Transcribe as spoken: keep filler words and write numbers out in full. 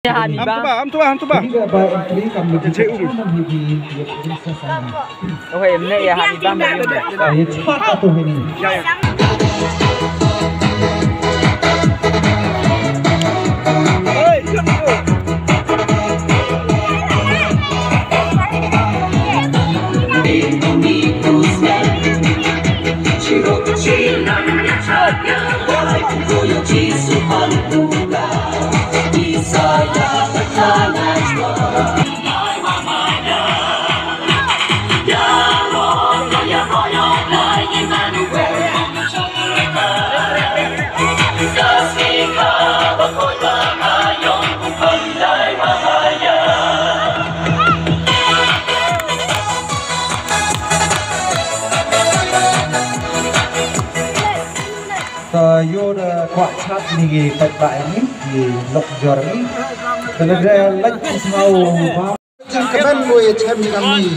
Ïa ha ni ba. Am tu ba, am tu ba, am tu ba. Ïa che u. Oi, em ne ïa ha ni ba, em ne. Ïa che ka tu ni. Sa yo da kwah chat ni ki paidbah ini ki lok jor ni. Sa lada lek ki sngau ba. Jang ka ban ko ye chem ni kam ni.